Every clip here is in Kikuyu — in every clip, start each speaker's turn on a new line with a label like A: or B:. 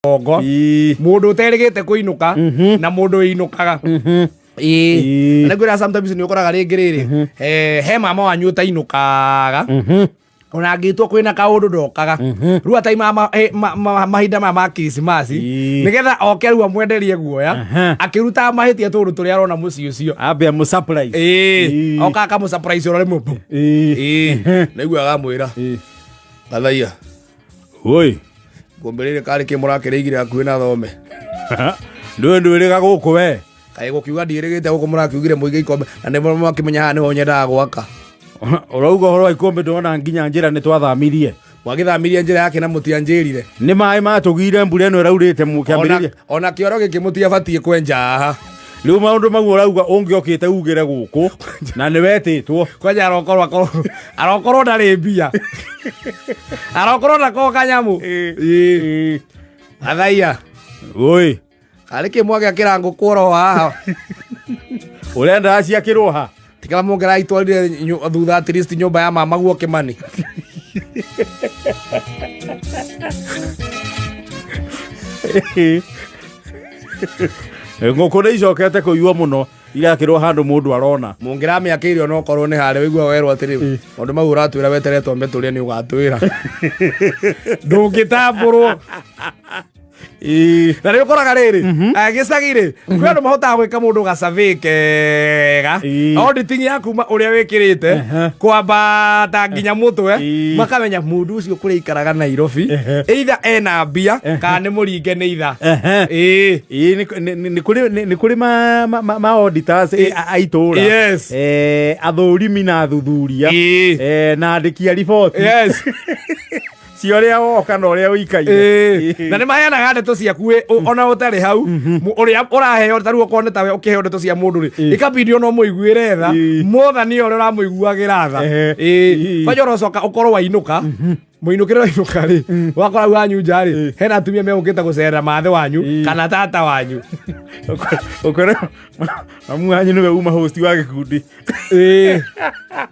A: Gongo. Mundu uterigite kuinuka na mundu uinukaga. Ĩĩ. Na ngwĩra sometimes nĩ ũkoraga rĩngĩ rĩrĩ, he mama wanyu ũtainũkaga, ona angĩtwo kwĩna kaũndũ ndokaga. Rĩu ataima mahinda maya ma Krismasi, nĩgetha oke rĩu amwenderie guoya, akĩrutaga mahĩtia tũũndũ tũrĩa arona mũciĩ ũcio.
B: Ambe amũ surprise.
A: Ĩĩ, oka akamũ surprise oro rĩmwe, bum. Ĩĩ, naigua agamwĩra, "Gathaia."
B: Oi.
A: "Ikũmbĩ rĩrĩ karĩ kĩ mũrakĩrĩigire hakuhĩ na thome?"
B: Ndũĩ ndwĩrĩga gũkũ we.
A: "Kaĩ gũkiuga ndiĩrĩgĩte gũkũ, mũrakiugire mũige ikombe na nĩ mwakĩmenya haha nĩho nyendaga gwaka."
B: Ũrauga ũhoro wa ikũmbĩ, ndona nginya njĩra nĩ twathamirie.
A: "Mwagĩthamirie njĩra yake na mũtianjĩrire?"
B: Nĩ maĩ matũgire, mbura ĩno ĩraurĩte kĩambĩrĩria.
A: Ona kĩoro gĩkĩ mũtiabatiĩ kwenja haha.
B: Rĩu maũndũ mau ũrauga ũngĩokĩte ugĩre gũkũ na nĩ wetĩtwo.
A: Kwanja arokorwo ndarĩ mbia, arokorwo ndako kanyamũ. Ĩĩ. "Athaia."
B: Oi.
A: "Karĩ kĩ mwagĩakĩra ngũkũ oro haha?"
B: Ũrenda ciakĩrwo ha?
A: "Tikaba mũngĩraitwarire thutha at least nyũmba ya mama guo Kĩmani."
B: Ngũkũ nĩ icokete kũiywo mũno, irakĩrwo handũ mũndũ arona.
A: Mũngĩramĩakĩire onokorwo nĩ harĩa ũigua werwo atĩrĩ, maũndũ mau ũratwĩra weterere twambe tũrĩe, nĩ ũgatwĩra ndũngĩtambũrwo. Na nĩ ũkoraga rĩrĩ, gĩcagi rĩ, kwĩ andũ mahotaga gwĩka mũndũ gacabĩ kega, auditing ya kuma ũrĩa wĩkĩrĩte kwambata nginya mũtwe, makamenya mũndũ ũcio kũrĩa ikaraga Nairobi, either ena mbia kana nĩ mũringe nĩ itha. Ĩĩ.
B: Ĩĩ, nĩ kũrĩ ma auditors a itũũra. Athũrimi na athuthuria. Na andĩki a riboti cia ũrĩa woka na ũrĩa ũikaire.
A: Ĩĩ. Na nĩ maheanaga ndeto ciaku ona ũtarĩ hau. Ũrĩa ũraheo, ta rĩu okorwo nĩ tawe ũkĩheo ndeto cia mũndũ rĩ, ikabidi ona ũmũiguĩre tha mothani ũrĩa ũramũiguagĩra tha. Ĩĩ. Kwanja ũrocoka ũkorwo wainũka mũinũkĩre, wainũka rĩ, wakora hau wanyu nja rĩ, hena atumia megũkĩte gũcerera mathe wanyu kana tata wanyu.
B: Ũkore mamu wanyu nĩwe uma host wa gĩkundi.
A: Ĩĩ,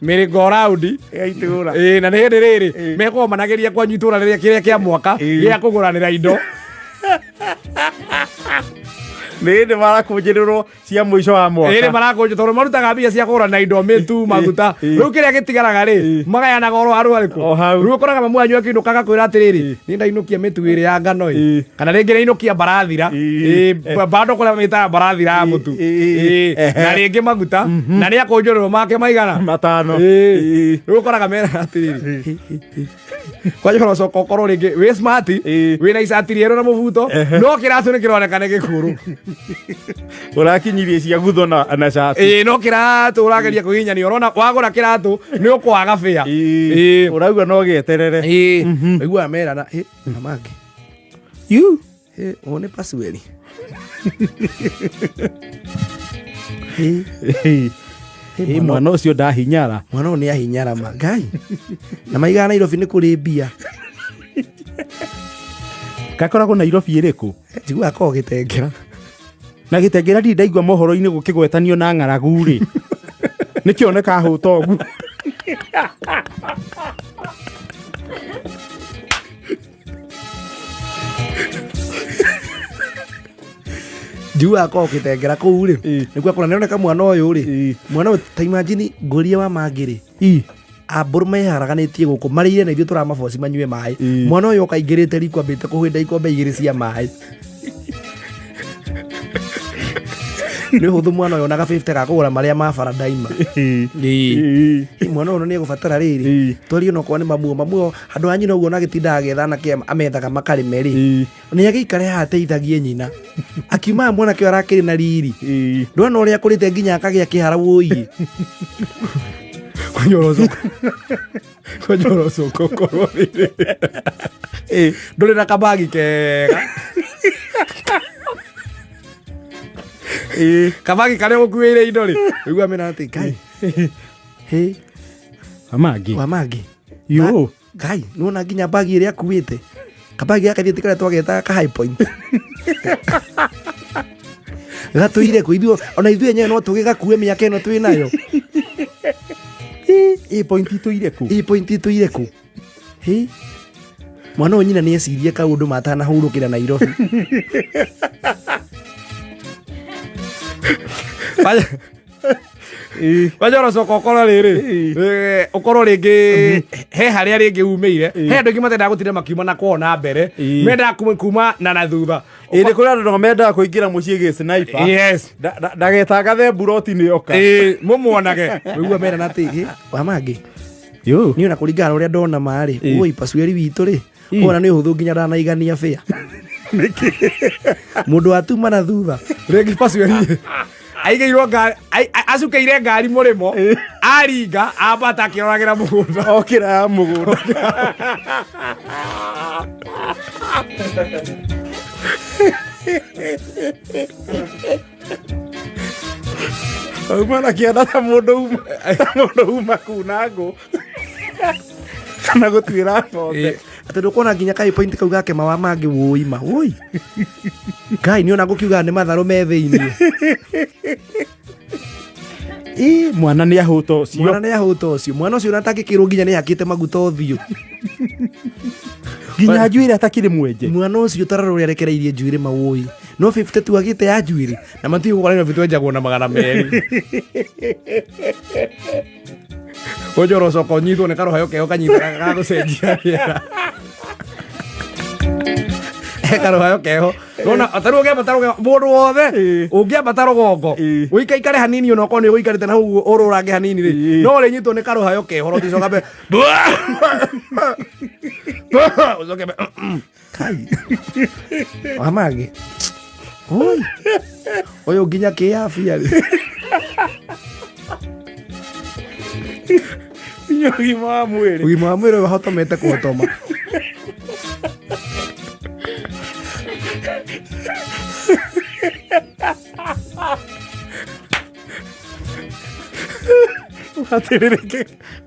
A: mĩrĩngo raundi
B: ya itũũra.
A: Ĩĩ, na nĩ hĩndĩ rĩrĩ mekũgomanagĩria kwanyu itũũra rĩrĩa kĩrĩa kĩa mwaka gĩa kũgũranĩra indo.
B: Nĩ hĩndĩ marakũnjĩrĩrwo cia mũico wa
A: Ĩrĩ
B: mwaka.
A: Marakũnja tondũ marutaga mbia cia kũgũra na indo, mĩtu, maguta. Rĩu kĩrĩa gĩtigaraga rĩ, magayanaga oro harũ harĩkũ?
B: O hau.
A: Rĩu ũkoraga mamu wanyu akĩinũka agakwĩra atĩrĩrĩ, "Niĩ ndainũkia mĩtu ĩrĩ ya ngano ĩ, kana rĩngĩ ndainũkia mbarathira." Ĩ, bado kũrĩa mĩtaga mbarathira ya mũtu.
B: Ĩĩ.
A: Ĩ, na rĩngĩ maguta, na nĩ akũnjũrĩrwo make maigana?
B: Matano.
A: Ĩĩ. Rĩu ũkoraga mera atĩrĩrĩ, kwanja ũrocoka ũkorwo rĩngĩ wĩ smart, wĩna icati rĩerũ na mũbuto, no kĩratũ nĩ kĩroneka nĩ gĩkũrũ.
B: Ũrakinyirie cia gutho na cati.
A: Ĩĩ, no kĩratũ ũrageria kũhihinyania, ũrona wagũra kĩratũ nĩ ũkwaga bĩa. Ĩĩ.
B: Ũrauga no gĩeterere.
A: Ĩĩ, ũiguaga merana, "Ĩ, mamangĩ yu ĩ, ũyũ nĩ pasueli." Ĩ,
B: Ĩ, mwana ũcio ndahinyara.
A: "Mwana ũyũ nĩ ahinyara ma ngai na maigana Nairobi nĩ kũrĩ mbia."
B: Gakoragwo Nairobi ĩrĩkũ?
A: Njiguaga korwo gĩtengera.
B: Na gĩtengera ndirĩ ndaigua mohoro-inĩ gũkĩgwetanio na ng'aragu rĩ, nĩkĩoneka hũta ũguo.
A: Njiguaga korwo gĩtengera kũu rĩ, nĩkuo akũra nĩoneka mwana ũyũ rĩ. Mwana ũyũ, ta imagine ngũrie wa mangĩ rĩ, ambũrũ meharaganĩtie gũkũ marĩire na ithuĩ tũramaboci manyue maĩ. Mwana ũyũ oka aingĩrĩte riko ambĩte kũhĩnda ikombe igĩrĩ cia maĩ. Nĩ ũhũthũ mwana ũyũ onaga 50 ga kũgũra marĩa ma baradaima. Ĩĩ. Mwana ũyũ nĩ egũbatara rĩrĩ, twarie onokorwo nĩ mamuo mamuo handũ ha nyina ũguo ona agĩtindaga agĩetha anake amethaga makarĩme rĩ, nĩ agĩikare haha ateithagie nyina. Akiumaga mwanake ũyũ arakĩrĩ na riri, ndona ũrĩa akũrĩte nginya akagĩa kĩhara wũiĩ. Kwanja ũrocoka ũkorwo rĩrĩ ndũrĩ na kabagi kega, kabagi karĩa ũkuĩire indo rĩ, ũigua mena atĩ ngai hĩ.
B: Amangĩ.
A: Wa mangĩ.
B: Yo.
A: Ngai, nĩwona nginya bagi ĩrĩa akuĩte, kabagi gaka thiĩte karĩa twagetaga ka High Point gatũire kũ ithuĩ, ona ithuĩ enyewe no tũgĩgakue mĩaka ĩno twĩ nayo.
B: Ĩ, point itũire kũ?
A: Ĩ, point itũire kũ? Hĩ. Mwana ũyũ nyina nĩ ecirie kaũndũ matanahurũkĩra Nairobi. Wanja ũracoka ũkorwo rĩrĩ, ũkorwo rĩngĩ he harĩa rĩngĩ umĩire, he andũ aingĩ matendaga gũtinda makiuma na kwao na mbere, mendaga kuma na thutha.
B: Ĩ nĩ kũrĩ andũ mendaga kũingĩra mũciĩ gĩ sniper.
A: Yes.
B: Ndagetangathe mburoti nĩ oka.
A: Ĩĩ, mũmuonage ũigua mera na tĩgĩ wa mangĩ.
B: Yo.
A: Niĩ ona kũringana na ũrĩa ndona marĩ, oi pasueri witũ rĩ, ona nĩ ũhũthũ nginya ndanaigania bĩa. Mũndũ atuma na thutha rĩngĩ pasueri aigĩirwo ngari, acukĩire ngari mũrĩmo, aringa ambata akĩroragĩra mũgũnda.
B: Okĩra ya mũgũnda. Auma na kĩanda ta mũndũ uma, ta mũndũ uma kuna ngũ kana gũtuĩra ng'ombe.
A: Atĩ ndũkuona nginya kaĩ point kau gake mawa mangĩ wũi ma wũi ngai nĩ ona ngũkiuga nĩ matharũ me thĩinĩ.
B: Ĩ mwana nĩ ahũta ũcio.
A: Mwana nĩ ahũta ũcio, mwana ũcio ona atangĩkĩrwo nginya nĩ hakĩte maguta ũthiũ.
B: Nginya njuĩrĩ atakĩrĩ mwenje.
A: Mwana ũcio tarara ũrĩa arekereirie njuĩrĩ mawũi, no 50 tu agĩte ya njuĩrĩ na matiĩ gũkora Nairobi twenjagwo na 200. Ũnjũ ũrocoka ũnyitwo nĩ karũhayo keho kanyitaga ga gũcenjia rĩera. He karũhayo keho nona tarĩu ũngĩambata rũgongo mũndũ wothe ũngĩambata rũgongo ũikaikare hanini ona okorwo nĩ ũgũikarĩte na hau ũrũrange hanini rĩ, no ũrĩnyitwo nĩ karũhayo keho rũticoka mbe ũcoke mbe kai wa mangĩ oi ũyũ nginya kĩabia rĩ.
B: Nginya ũgima wa mwĩrĩ.
A: Ũgima wa mwĩrĩ wahotomete kũhotoma.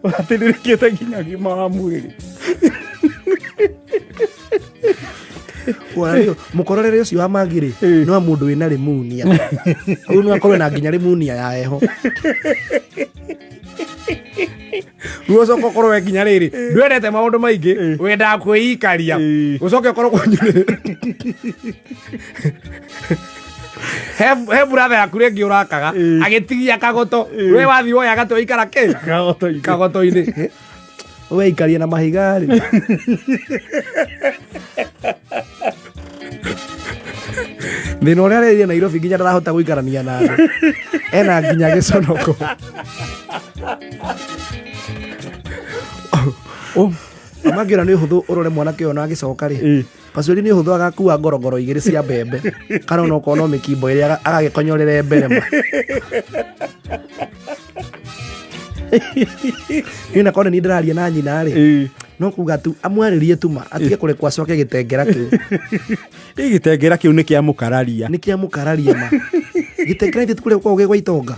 B: Watĩrĩrĩkĩte nginya ũgima wa mwĩrĩ.
A: Mũkororere ũcio wa mangĩ rĩ, no mũndũ wĩna rimunia. Rĩu no akorwo na nginya rimunia ya heho. Rĩu ũcoke ũkorwo we nginya rĩrĩ, ndwendete maũndũ maingĩ, wendaga kwĩikaria. Ũcoke ũkorwo kwanyu rĩ. He brother yaku rĩngĩ ũrakaga, agĩtigia kagoto. We wathiĩ woya gatĩ waikara kĩ?
B: Kagoto-inĩ.
A: Kagoto-inĩ. We ikaria na mahiga rĩ. Thĩna ũrĩa arĩria Nairobi nginya ndarahota gũikarania na andũ. Ena nginya gĩconoko. Mangĩona nĩ ũhũthũ ũrore mwanake ũyũ na agĩcoka rĩ. Pasueri nĩ ũhũthũ agakua ngorongoro igĩrĩ cia mbembe. Kana ona okorwo no mĩkimbo ĩrĩa agagĩkonyorere mbere ma. Niĩ na korwo nĩ niĩ ndĩraria na nyina rĩ. No kuga tu amwarĩrie tu ma atige kũrekwo acoke gĩtengera kĩu.
B: Ĩ gĩtengera kĩu nĩ kĩa mũkararia.
A: Nĩ kĩa mũkararia ma. Gĩtengera ithe kũrĩa gũkoragwo gĩ gwa itonga.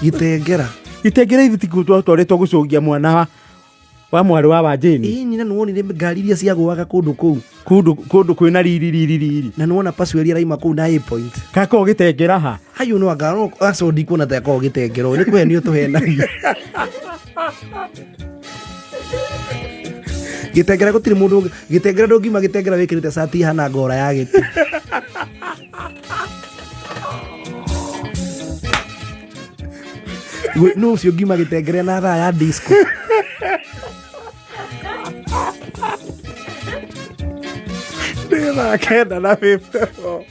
A: Gĩtengera.
B: Gĩtengera ithe ti twatwarĩtwo gũcũngia mwana wa mwarĩ wa Wanjĩni.
A: Ĩ nyina nĩ wonire ngari iria ciagũaga kũndũ kũu.
B: Kũndũ kwĩna riri riri riri.
A: Na nĩ wona Pasueri araima kũu na A point.
B: Gakoragwo gĩtengera ha?
A: Hayo no anga no aco ndikuona ta gakoragwo gĩtengera. Nĩ kũhenio tũhenagio. Gĩtengera gũtirĩ mũndũ ũngĩ. Gĩtengera ndũngiuma gĩtengera wĩkĩrĩte cati ihana ngora ya gĩti. No ũcio ngiuma gĩtengere na thaa ya disco.
B: Ndĩ thaa kenda na 54.